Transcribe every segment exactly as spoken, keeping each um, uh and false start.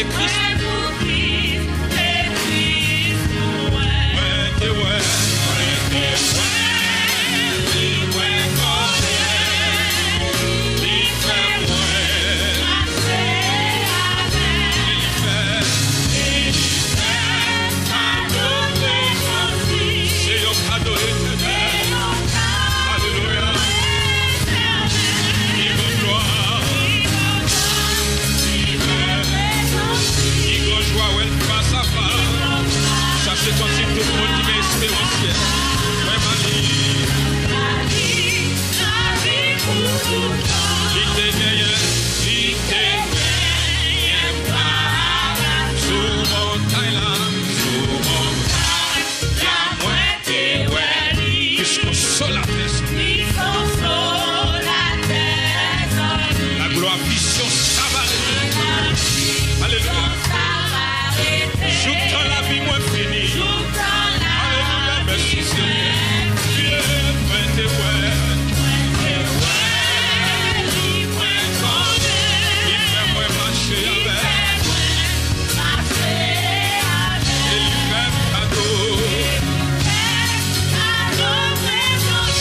Kris. Mwen te wè, mwen te wè, li mwen konnen. Li fè mwen, li fè, li fè se yon kado etènèl. Alelouya. Ki gen glwa. Ki gen jwa wè l fas a fas. Sa se kantik tout moun ki gen esperans yè. Mwen mari. Li te genyen, li te genyen pa sou montay la, sou montay la, mwen te wè li. Plis konsolatè sa. Plis konsolatè sa. La glwa, vizyon sa va rete. Alelouya. Jouk tan lavi mwen fini. Alelouya, mèsi Senyè. Mwen te wè. Li fè mwen mache avè l. E li fè m kado.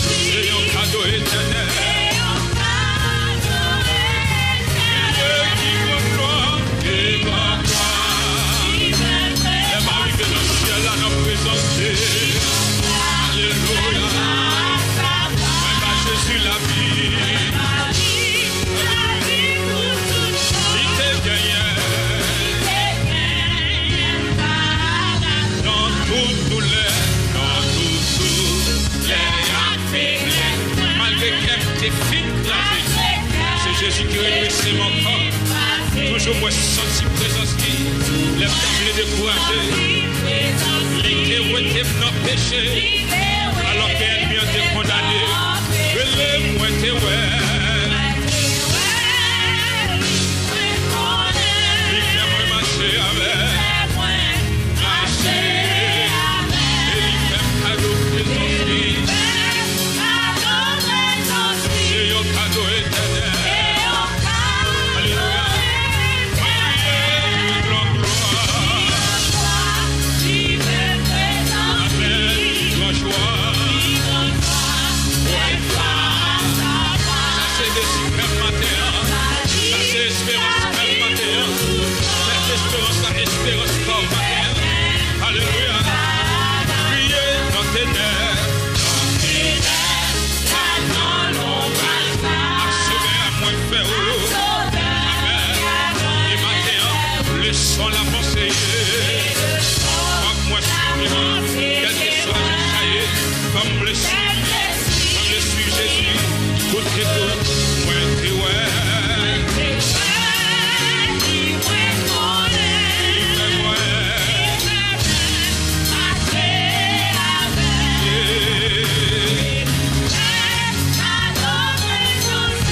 Se yon kado etènèl. Ki gen glwa, ki gen glwa. Lè m a rive nan syèl la, nan prezans Jezi. Alelouya. Mwen ba Jezi lavi. Li te genyen. Nan tout doulè, nan tout doulè ak feblès. Malgre kè m te fin kraze, se Jezi ki redrese m ankò. Toujou mwen santi prezans li. Lè m ta vle dekouraje, li te wete m nan peche. Alò ke ènmi an te kondane, rele mwen te wè. Li fè mwen mache avè l. Mache avè l. E li fè m kado prezans li. Se yon kado etènèl. Alelouya. Mwen kriye, glwa, glwa. Amèn. Gran jwa. Sa se dezi pèp maten an. Sa se esperans pèp maten an. Fè esperans la esperans pa w maten an. Alelouya. Kriye nan tenèb. Ak Sovè a mwen fè ou. Amèn. E maten an, leson la panse ye. Fòk mwen swiv li. Kèlkeswa jan sa ye, fò m vle swiv li. Mwen vle swiv Jezi. Koute tout, mwen te wè. Li fè mwen.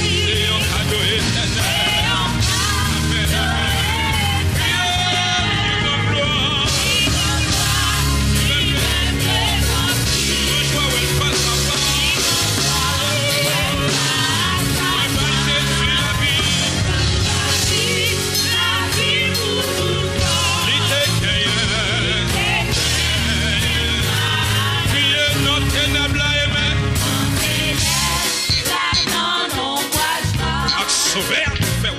Se yon kado etènèl. Amèn, amèn. Ki gen glwa. Ki gen glwa. Ki gen jwa wè l fas a fas. Mwen bay Jezi lavi. Li te genyen. Kriye nan tenèb la, amèn. Ak Sovè a pou fè w.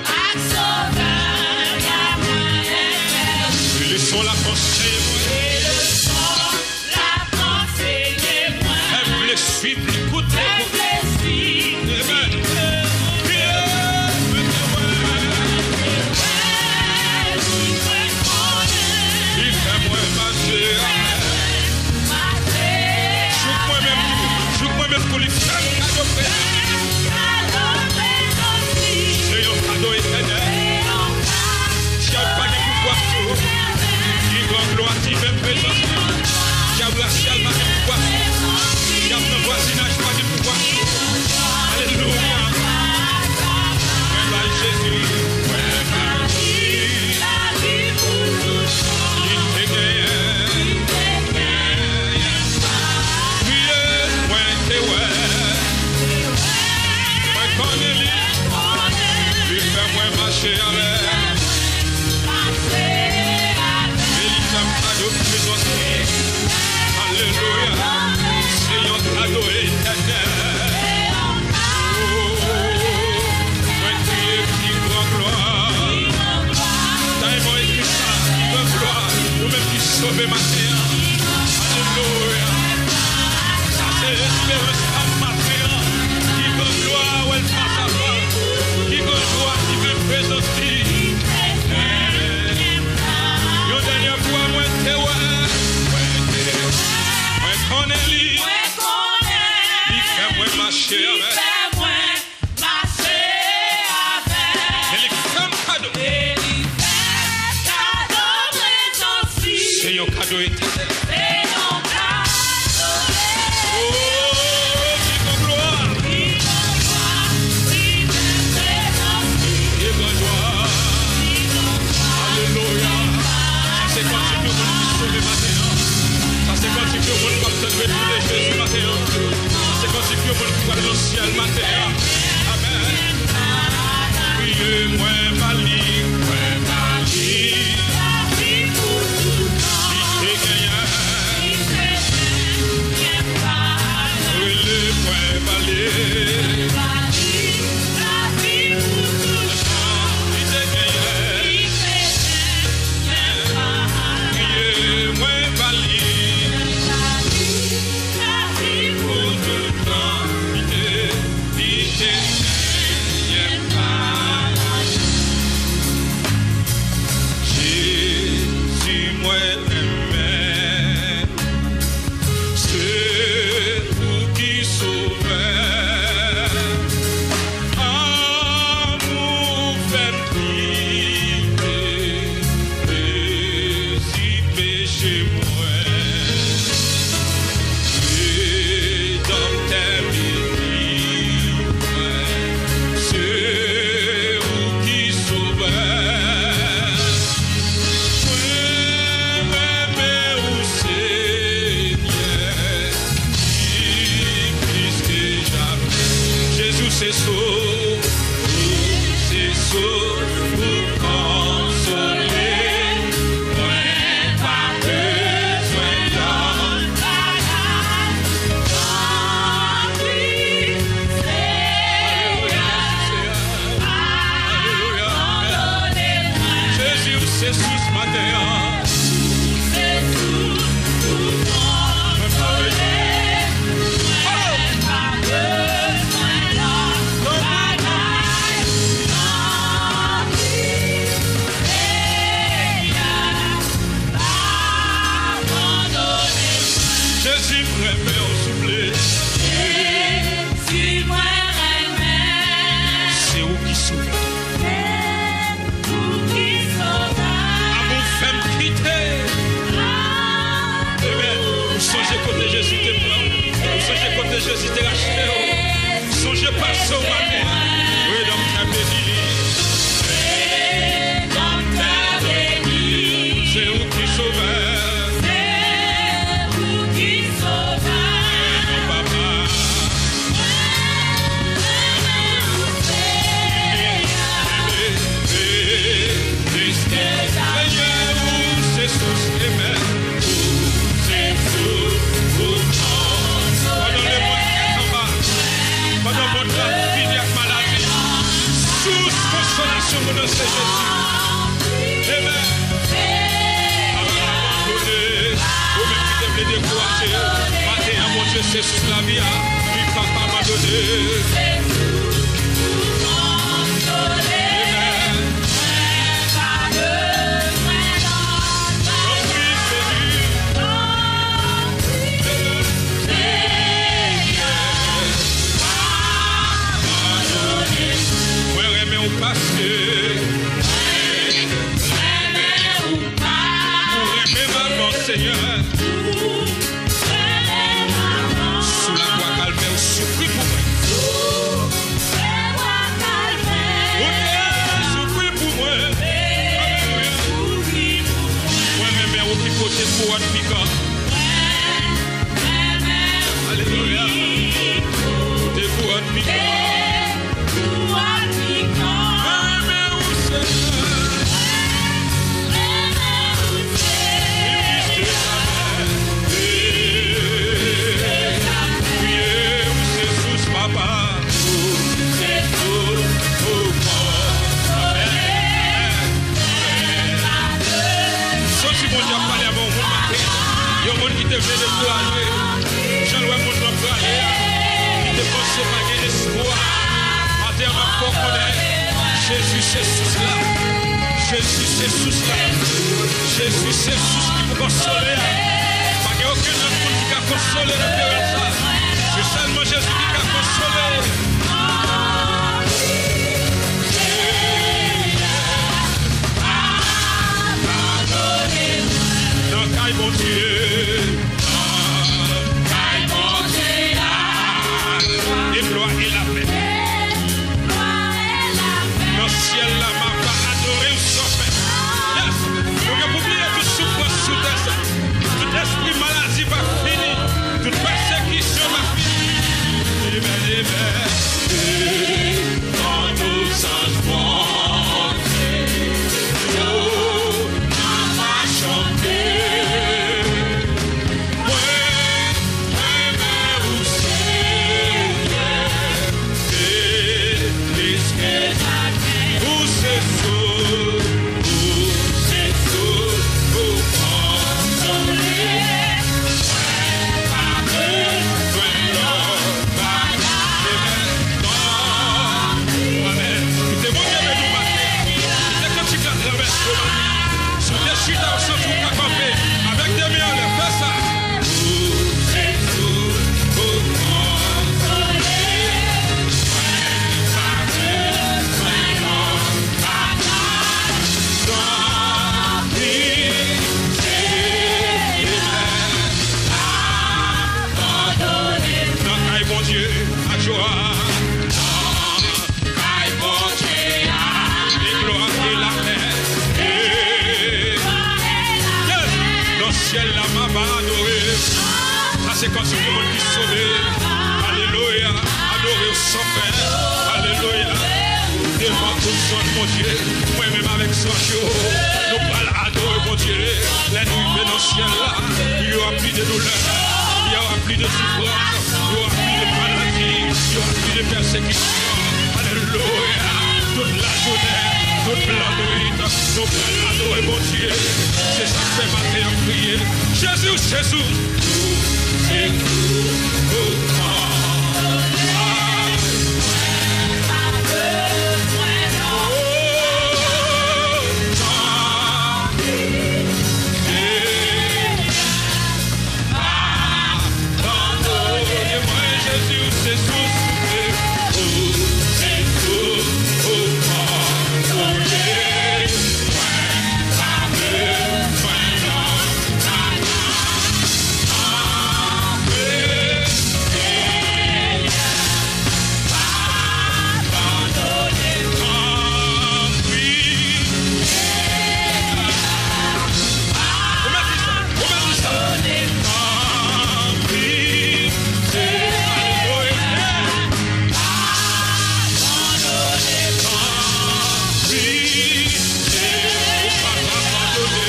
Leson la panse mwen. Fè m vle swiv li, koute li. Amèn. Li fè mwen mache avè l. Jouk mwen menm tou, jouk mwen menm tou, li fè m kado prezans li. Se yon kado etènèl. Dyab pa gen pouvwa sou ou. Li pran glwa. Sove maten an. Alelouya. Sa se esperans pa m maten an. Ki gran glwa wè l fas a fas. Ki gran jwa ki vle prezans li. Yon dènyè fwa mwen te wè. Mwen te wè. Mwen konnen li. Li fè mwen mache avè l. Mache avè l. E li fè m kado. E li fè m kado prezans li. Se yon kado etènèl. Se yon kado etènèl. Oh, ki gran glwa. Ki gran glwa. Li fè prezans li. Ki gran jwa. Ki gran jwa. Alelouya. Sa se kantik yon moun ki sove maten an. Sa se kantik yon moun k ap tann retou de Jezi maten an. Sa se kantik yon moun ki pral nan syèl maten an. Amèn. Kriye mwen ba li, mwen ba li. Li te genyen. Rele mwen ba li. Li te genyen. Kriye mwen ba li. Pou tout tan, li te, li te genyen pa la. Jezi mwen renmen, se ou ki sovè. Amou fè m kite pezi peche mwen. Redanmtè beni mwen, se ou ki sovè. Mwen renmen ou, Senyè, pi plis ke jamè. Jezi, ou se sous, ou se sous pou konsole. Mwen pa bezwen lòt bagay. Tanpri, Senyè, padone mwen. Jezi, ou se sous maten an. Ou se sous pou konsole. Mwen pa bezwen lòt bagay. Tanpri, Senyè, padone mwen. Jezi, m renmen w souple. Jezi, mwen renmen. Se ou ki sovè. Amou fè m kite. Amen. Ou sonje kote Jezi te pran w. Ou sonje kote Jezi te rachte w. Sonje pase w maten an. Redanmtè beni. Redanmtè beni. Se ou ki sovè. Se ou ki sovè. Non, papa. Senyè, ou se sous, amen. Ou se sous pou konsole. Pandan lemonn tèt anba, pandan mond la fini ak maladi, sous konsolasyon moun nan se Jezi. Amen. Papa, abandone, ou menm ki te vle dekouraje, maten an, Bondye se sous lavi a, li pap abandone. Amen. Tanpri, Jezi. Mwen renmen w paske ou renmen m avan, Senyè. Sou lakwa Kalvè, ou soufri pou mwen. Ou te soufri pou mwen. Alelouya. Mwen renmen ou ki pote kouwòn pikan. Alelouya. Ou te kouwòn pikan. Mwen renmen ou, Senyè. Pi plis ke jamè. Yon moun ki te vle dekouraje, jan l wè mond lan prale a, ki te panse pa gen espwa. Maten an, m ap fè w konnen, Jezi se sous la. Jezi se sous la. Jezi se sous ki pou konsole a. Pa gen okenn lòt moun ki ka konsole referans la. Se sèlman Jezi ki ka konsole. Nan kay Bondye. Nan kay Bondye a. E glwa e lapè. Nan syèl la, m ap adore w san fè. Yes. Nou gen pou bliye tout soufrans sou tè sa. Tout espri maladi va fini. Tout pèsekisyon va fini. Amen, amen. Tout zanj Bondye, yo, n ap chante. Mwen renmen ou, Senyè, e plis ke sa, ou se sous, ou se sous, ou konsole. Mwen pa bezwen lòt bagay. Amen. Kite Bondye beni w maten an. Kite kantik la travèse w maten an. Si w te chita, w santi w ka kanpe. Avèk de men anlè, fè sa. Ou se sous, ou konsole. Mwen pa bezwen lòt bagay. Tanpri, Senyè, abandone. Nan kay Bondye, ak jwa. Nan kay Bondye a. E glwa e lapè. E. Yes. Nan syèl la, m ap adore. Sa se kantik yon moun ki sove. Alelouya. Adore w san fè. Alelouya. Devan tout zanj Bondye. Mwen menm avèk zanj yo. Nou pral adore Bondye. Lè nou rive nan syèl la, y aura plus de douleur. Y aura plus de souffrance. Y aura plus de maladie. Y aura plus de persécution. Alelouya. Tout lajounen, tout lannwit, nou pral adore Bondye. Se sa k fè maten an m kriye. Jezi, Jezi. Abandone mwen, Jezi, ou se sous mwen, ou se sous, ou konsole mwen, pa bezwen lòt bagay. Tanpri, Senyè, abandone mwen. Tanpri, Senyè. Ou mèt di sa, ou mèt di sa. Tanpri, Senyè. Tanpri, Senyè. Ou pa abandone.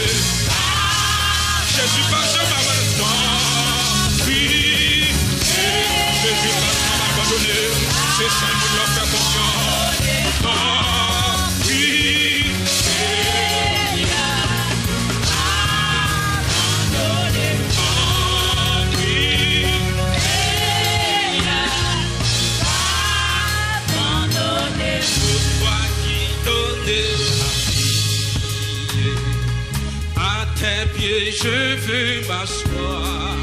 Jezi pa janm abandone. Tanpri, Jezi pa janm abandone. Se sèl moun yo fè konfyans. Tanpri, Senyè. À tes pieds, je veux m'asseoir.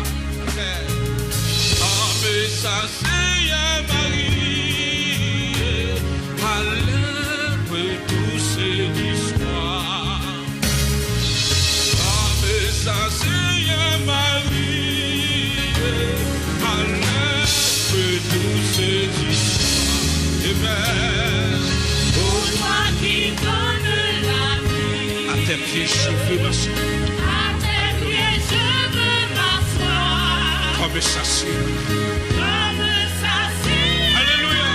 Comme ça, Seigneur Marie, à l'heure douce du soir. Comme ça, Seigneur Marie, à l'heure douce du soir. Amen. Pour toi qui donnes la vie. À tes pieds, je veux m'asseoir. À tes pieds, je veux m'asseoir. Comme ça, Seigneur. Comme ça, Seigneur. Alléluia.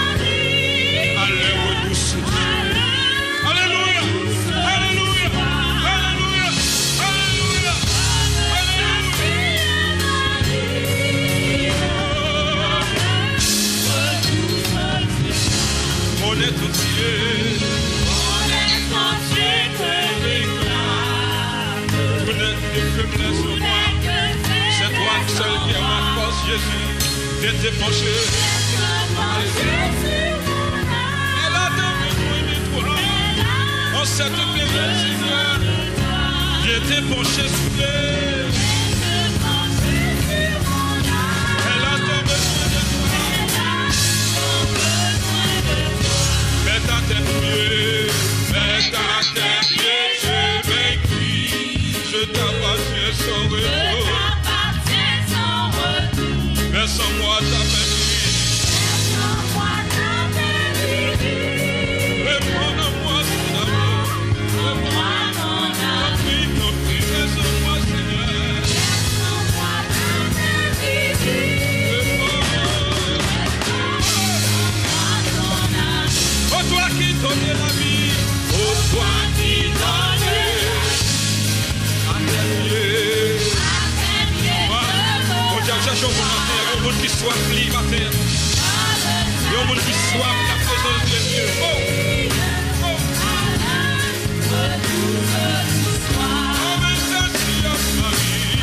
À l'heure douce. Alléluia. Alléluia. Alléluia. Alléluia. Alléluia. Mon être entier. Mon être entier te réclame. Tout n'est que faiblesse en moi. Jezi, viens te pencher. Elle a tant besoin de toi. En cette période, Seigneur, viens te pencher, s'il te plaît. Elle a tant besoin de toi. Mets ta tête mieux, mets ta tête mieux, je m'écris. Je t'appartiens sans retour. Verse en moi ta paix divine. Reprends en moi ton amour. T'en prie, t'en prie, verse en moi, Seigneur. Reprends. Oh toi qui donnes la vie, oh toi qui donnes. Atèlye. Bondye ap chèche yon moun maten an, yon moun ki swaf li maten an. Yon moun ki swaf laprezans de Dye. Oh! Oh!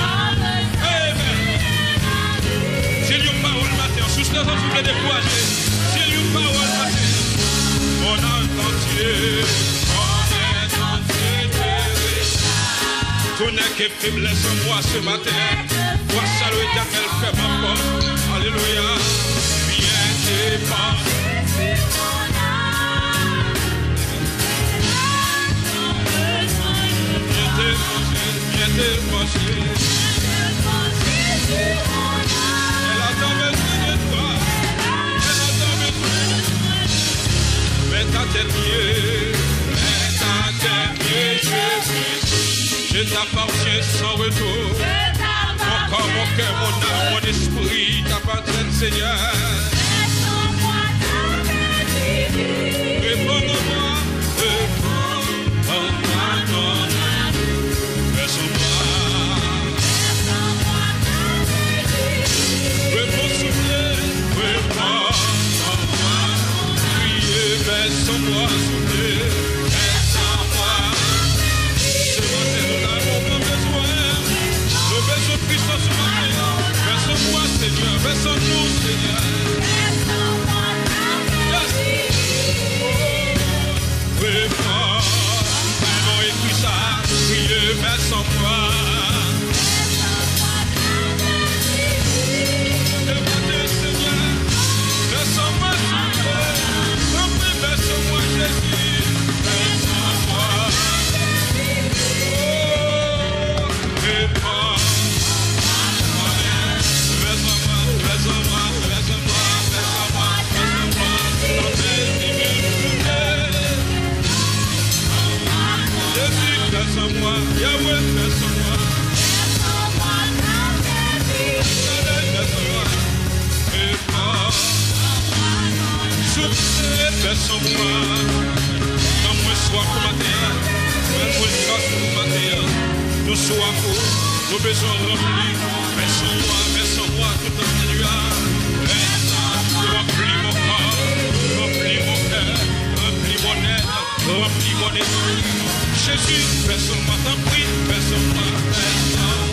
Amen. Si l yon pawòl maten an, si w santi w vle dekouraje, si l yon pawòl maten an. Mon âme entière, mon être entier te recherche. Tout n'est que faiblesse en moi ce matin. Vois ça, l'Éternel fait ma force. Alléluia. Viens te pencher. Viens te pencher. Viens te pencher. Elle a tant besoin de toi. Elle a tant besoin de toi. Mets ta tête mieux. Mets ta tête mieux, Jésus. Je t'appartiens sans retour. Mon corps, mon cœur, mon âme, mon esprit t'appartiennent, Seigneur. Réponds en moi, réponds en moi, ton amour. Verse en moi. Réponds, souple, réponds en moi. Priye, verse en moi, souple. Se maten nou la, nou bezwen. Nou bezwen pwisans ou maten. Verse en moi, Seigneur. Verse en nous, Seigneur. Yes. Priye fò. Mwen ekri sa. Priye, verse en moi. Se maten, Seigneur. Verse en moi, souple. Tanpri, verse en moi, Jésus. Souple, vèse anmwa. Ban mwen swaf ou maten an. Ban mwen swaf ou maten an. Nou swaf ou. Nou bezwen ranpli. Vèse anmwa, vèse anmwa tout annui a. Vèse anmwa, ranpli mon corps, ranpli mon cœur, ranpli mon être, ranpli mon esprit. Jezi, vèse anmwa, tanpri, vèse anmwa, vèse anmwa.